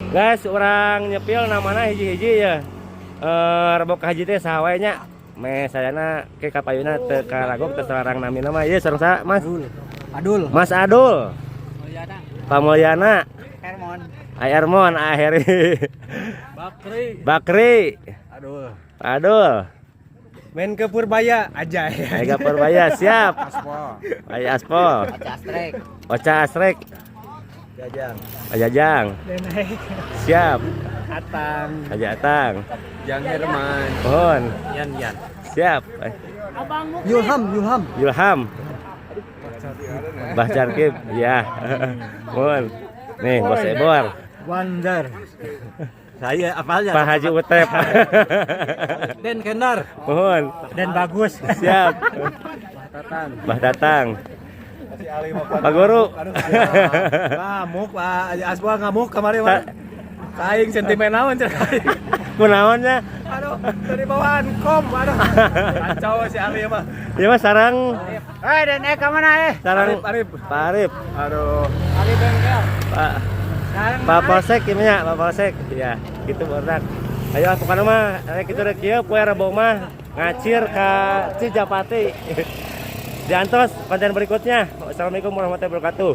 Guys, urang nyepil namana hiji-hiji ya. Eh, Rebo haji teh saha wae nya. Me sayana ke kapayuna teu karagok, teu salarang namina mah. Ieu sareng saha, Mas? Adul. Mas Adul. Mulyana. Pak Mulyana. Hermon. Ayarmon Aheri. Bakri. Bakri. Adul. Adul. Main ke Purbaya aja ya. Mega Purbaya siap. Aspol. Ayo Aspol. Oca Astrek. Oca Asrek. Jajang. Ajajang. Siap. Atang. Haji Atang. Jang Herman. Mohon. Yan Yan. Siap. Yulham, Yulham. Yulham. Bah Jarkib, ya. Mohon. Nih, Bos Ebor. Wonder. Saya apalnya? Pak Haji Utep. Den Kendar. Mohon. Den bagus. Siap. Tatang. Bah Datang. Pak Guru. Ngamuk Pak Haji Aspol ngamuk kemarin, Pak. Kaing sentimen naon cenah. Kunaon nya? Aduh, dari bawaan kom, aduh. Kacau si Ali mah. Ya mas sarang Eh, Den ka mana eh? Sarang Arif, Arif. Pak Arif. Aduh. Ali bengkel. Pak Pak Polsek gimana Pak Polsek? Ya, gitu barudak. Ayo pokoknya mah rek kitu rek kieu poe Rebo mah ngacir ka Cijapati. Diantos konten berikutnya. Wassalamualaikum warahmatullahi wabarakatuh.